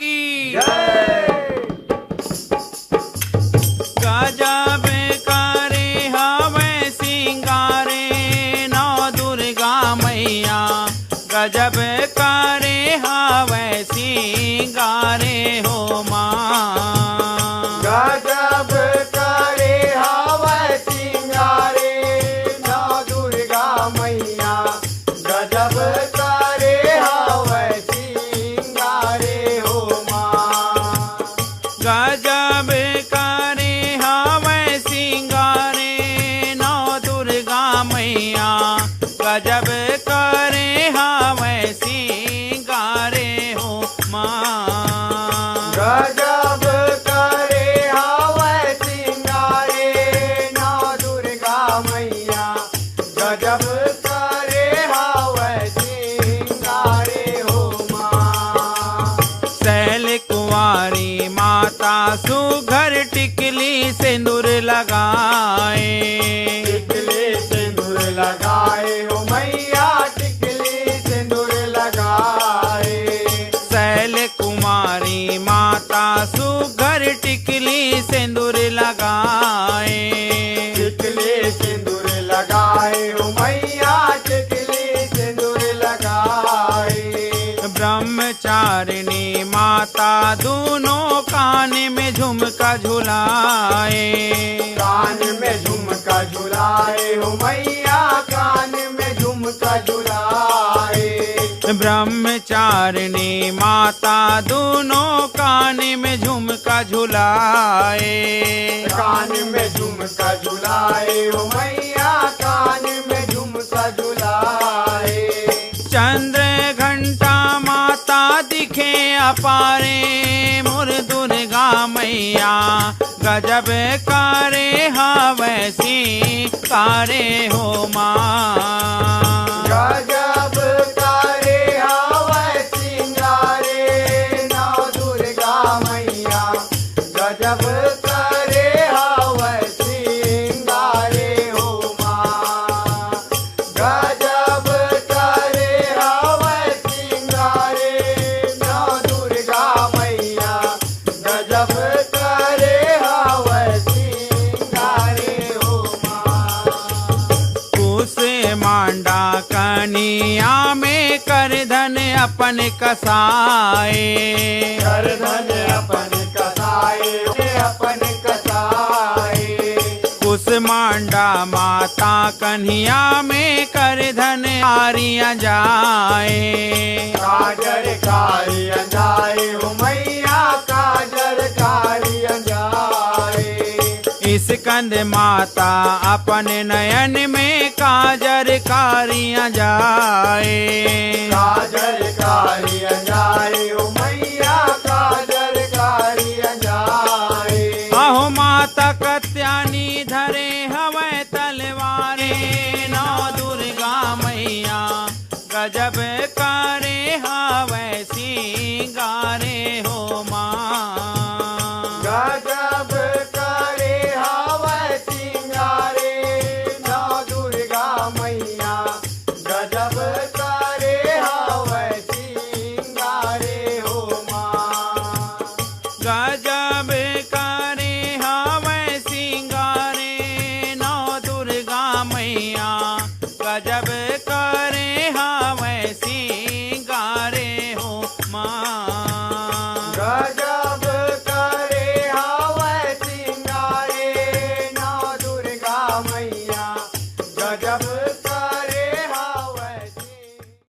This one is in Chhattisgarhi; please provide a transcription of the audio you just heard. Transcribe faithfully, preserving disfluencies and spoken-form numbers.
की जय। गजब करे हवै सिंगारे नौ दुर्गा मैया, गजब करे हवै सिंगारे हो माँ। गजब करे हवै सिंगारे नौ दुर्गा मैया, गजब करे हवै सिंगारे हो माँ। गजब करे हवै सिंगारे नौ दुर्गा मैया, गजब करे हवै सिंगारे हो माँ। गजब करे हवै सिंगारे नौ दुर्गा मैया, गजब करे हवै सिंगारे हो माँ। शैल कुंवारी माता सुघर टिकली सिंदूर लगाए। टिकली सिंदूर लगाए हो मैया, टिकली सिंदूर लगाए। शैल कुमारी माता सुघर टिकली सिंदूर लगाए। टिकली सिंदूर लगाए हो मैया, टिकली सिंदूर लगाए। ब्रह्मचारिणी माता दोनों कान में झुमका झुलाए। कान में झुमका झुलाए हो मैया, कान में झुमका झुलाए। ब्रह्मचारिणी माता दोनों कान में झुमका झुलाए। कान में झुमका झुलाए हो मैया, कान में झुमका झुलाए। चंद्र घंटा माता दिखे अपारे मोर दुर्गा मैया, गजब करे हवै सिंगारे हो माँ। गजब करे हवै सिंगारे नौ दुर्गा मैया, गजब करे हवै सिंगारे हो माँ। गजब करे हवै सिंगारे नौ दुर्गा मैया, गजब करे हवै सिंगारे हो माँ। कुसमांडा कनिया में करधन अपन कसाए। करधन अपन कसाए, अपन कसाए। कुसमांडा माता कन्हिया में करधन कारियां जाए। काजर कारियां जाए हो मैया, काजर कारियां जाए। स्कंद माता अपन नयन में काजर कारियां जाए। काजर कारियां जाए हो मैया, काजर कारियां जाए। अहो माता कत्यानी धरे हवै तलवारे नौ दुर्गा मैया, गजब करे हवै सिंगारे हो माँ। गजब करे हवै सिंगारे नौ दुर्गा मैया, गजब करे हवै सिंगारे हो माँ। गजब करे हवै सिंगारे नौ दुर्गा मैया, गजब करे हवै सिंगारे हो माँ। गजब करे हवै सिंगारे नौ दुर्गा मैया, गजब